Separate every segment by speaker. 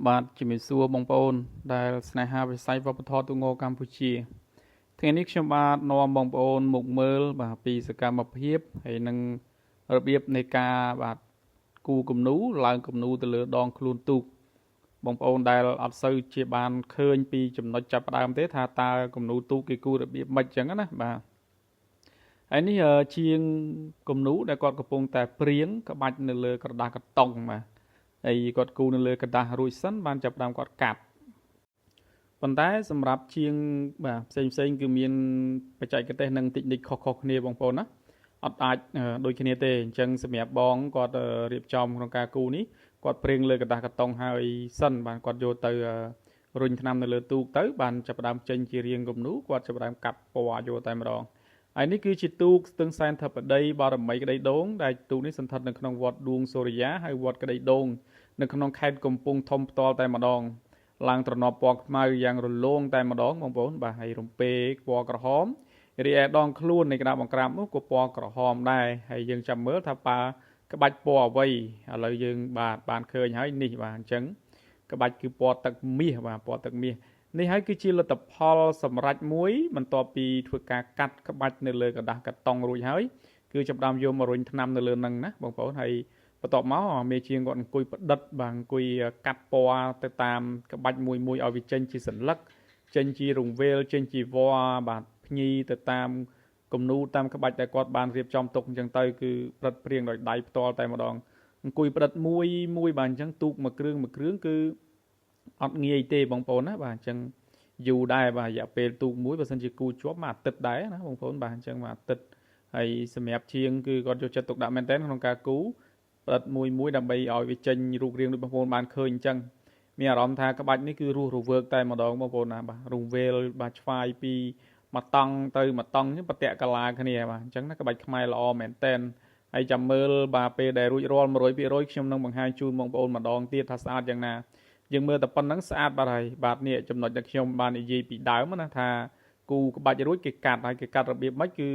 Speaker 1: បាទជំរាបសួរបងប្អូនដែលស្នេហាវិស័យវប្បធម៌ទូងកម្ពុជាថ្ងៃនេះខ្ញុំបាទនាំបងប្អូនមកមើលបាទពីសកម្មភាពហើយនឹងរបៀបនៃការបាទគូគំនូឡើងគំនូទៅលើដងខ្លួនទូកបងប្អូនដែលអត់សូវជាបានឃើញពីចំណុចចាប់ផ្ដើមទេថាតើគំនូទូកគេគូរបៀបម៉េចចឹងណាបាទហើយនេះជាងគំនូដែលគាត់កំពុងតែព្រៀងក្បាច់នៅលើក្រដាសកតុងបាទហើយគាត់គូនៅលើក្រដាសរួចសិនបានចាប់ផ្ដើមគាត់កាត់ប៉ុន្តែសម្រាប់ជាងបាទផ្សេងផ្សេងគឺមានបច្ចេកទេសនិងតិចនិចខុសៗគ្នាបងប្អូនណាអត់អាចដូចគ្នាទេអញ្ចឹងសម្រាប់បងគាត់រៀបចំក្នុងការគូនេះគាត់ព្រៀងលើក្រដាសកតុងហើយសិនបានគាត់យកទៅរុញថ្នាំនៅលើទូកទៅបានចាប់ផ្ដើមចេញជារាងគំនូគាត់ចាប់ផ្ដើមកាត់ពណ៌យកតែម្ដងហើយនេះគឺជាទូកស្ទឹងសែនធិបតីបារមីក្តីដូងដែលទូកនេះសន្ធិដ្ឋនៅក្នុងវត្តឌួងសូរិយាហើយវត្តក្តីដូងនៅក្នុងខេត្តកំពង់ធំផ្ទាល់តែម្ដងឡើងត្រណប់ពណ៌ខ្មៅយ៉ាងរលោងតែម្ដងបងប្អូនបាទហើយរំពេពណ៌ក្រហមរីឯដងខ្លួននៃក្តារបង្ក្រាបនោះក៏ពណ៌ក្រហមដែរហើយយើងចាំមើលថាប៉ាក្បាច់ពណ៌អ្វីឥឡូវយើងបាទបានឃើញហើយនេះបាទអញ្ចឹងក្បាច់គឺពណ៌ទឹកមាសបាទពណ៌ទឹកមាសនេះហើយគឺជាលទ្ធផលសម្រេចមួយបន្ទាប់ពីធ្វើការកាត់ក្បាច់នៅលើក្រដាសកាតុងរួចហើយគឺចាប់ដើមយកមករុញថ្នាំនៅលើនឹងណាបងប្អូនហើយបន្ទាប់មកមេជាងគាត់អង្គុយផ្ដិតបាទអង្គុយកាត់ពណ៌ទៅតាមក្បាច់មួយមួយឲ្យវាចេញជាសន្លឹកចេញជារង្វេលចេញជាវល្លិបាទភ្ញីទៅតាមគំនូតាមក្បាច់ដែលគាត់បានរៀបចំទុកអញ្ចឹងទៅគឺប្រឹតព្រៀងដោយដៃផ្ទាល់តែម្ដងអង្គុយផ្ដិតមួយមួយបាទអញ្ចឹងទូកមួយគ្រឿងមួយគ្រឿងគឺអត់ងាយទេបងប្អូនណាបាទអញ្ចឹងយូរដែរបាទរយៈពេលទូកមួយបើសិនជាគូជាប់មួយអាទិត្យដែរណាបងប្អូនបាទអញ្ចឹងមួយអាទិត្យហើយសម្រាប់ជាងគឺគាត់យកចិត្តទុកដាក់មែនទែនក្នុងការគូផ្ដិតមួយមួយដើម្បីឲ្យវាចេញរូបរាងដូចបងប្អូនបានឃើញអញ្ចឹងមានអារម្មណ៍ថាក្បាច់នេះគឺរស់រវើកតែម្ដងបងប្អូនណាបាទរង្វេលបាទឆ្វាយពីមួយតង់ទៅមួយតង់បតៈកាឡាគ្នាបាទអញ្ចឹងណាក្បាច់ខ្មែរល្អមែនតែនហើយចាំមើលបាទពេលដែលរួចរាល់100%ខ្ញុំនឹងបង្ហាញជូនបងប្អូនម្ដងទៀតថាស្អាតយ៉ាងណាយើងមើលតែប៉ុណ្្នឹងស្អាតបាត់ហើយបាទនេះចំណុចដែលខ្ញុំបាននិយាយពីដើមណាថាគូក្បាច់រួចគេកាត់ហើយគេកាត់របៀបម៉េចគឺ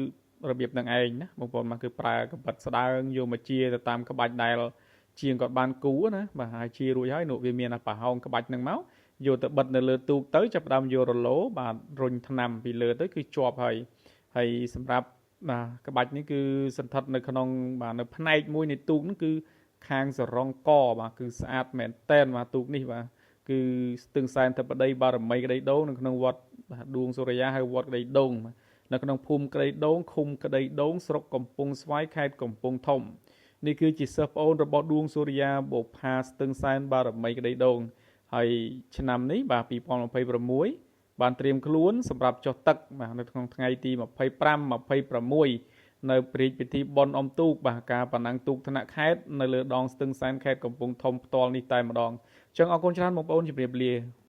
Speaker 1: របៀបនឹងឯងណាបងប្អូនមកគឺប្រើកបិតស្ដើងយកមកជាទៅតាមក្បាច់ដែលជាងគាត់បានគូណាបាទហើយជារួចហើយនោះវាមានអាប្រហោងក្បាច់នឹងមកយកទៅបិទនៅលើទូកទៅចាប់ផ្ដើមយករឡូបាទរុញថ្នាំពីលើទៅគឺជាប់ហើយហើយសម្រាប់បាទក្បាច់នេះគឺសន្ធិដ្ឋនៅក្នុងបាទនៅផ្នែកមួយនៃទូកនោះគឺខាងសរងកបាទគឺស្អាតមែនតែនបាទទូកនេះបាទគឺស្ទឹងសែនធិបតីបារមីក្តីដូងនៅក្នុងវត្តបាទឌួងសូរិយាហៅវត្តក្តីដូងនៅក្នុងភូមិក្តីដូងឃុំក្តីដូងស្រុកកំពង់ស្វាយខេត្តកំពង់ធំនេះគឺជាសិស្សប្អូនរបស់ឌួងសូរិយាបុប្ផាស្ទឹងសែនបារមីក្តីដូងហើយឆ្នាំនេះបាទ2026បានត្រៀមខ្លួនសម្រាប់ចុះទឹកបាទនៅក្នុងថ្ងៃទី25 26នៅព្រះរាជពិធីបុណ្យអុំទូកបាទការប៉ណ្ណឹងទូកថ្នាក់ខេត្តនៅលើដងស្ទឹងសែនខេត្តកំពង់ធំផ្ទាល់នេះតែម្ដងអញ្ចឹងអរគុណច្រើនបងប្អូនជម្រាបលា។